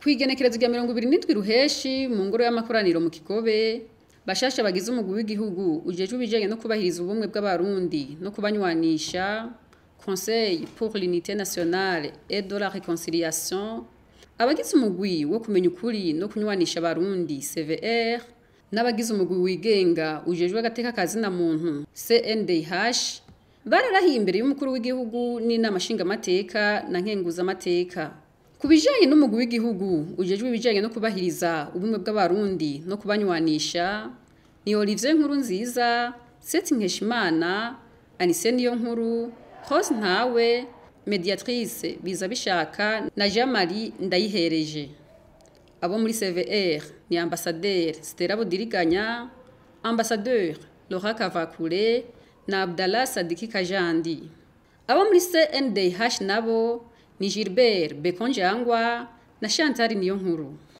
Kw'igenekerezo rya 27 Ruheshi, mu ngoro y'amakoraniro mu Kigobe, bashasha bagize umugwi w'igihugu ujejwe ibijanye no kubahiriza ubumwe bw'Abarundi no kubanywanisha, Conseil pour l'unité nationale et de la réconciliation, abagize umugwi wo kumenya ukuri no kunywanisha Abarundi, CVR, n'abagize umugwi wigenga ujejwe agateka kazina muntu, CNDH, bararahiye imbere y'umukuru w'igihugu n'inama nshingamateka na nkenguzamateka. Ku bijanye n'umugwi w'igihugu ujejwe ibijanye no kubahiriza ubumwe bw'Abarundi no kubanywanisha, ni Olivier Nkurunziza, Seth Nkeshimana, Anise Niyonkuru, Rose Ntawe, Mediatrice Bizabishaka na Jean Marie Ndayihereje. Abo muri CVR ni Ambassadeur Stella Budiriganya, Ambassadeur Laura Kavakure na Abdallah Sadiki Kajandi. Abo muri CNDH nabo ni Gilbert Bekonjangwa na Chantal Niyonkuru.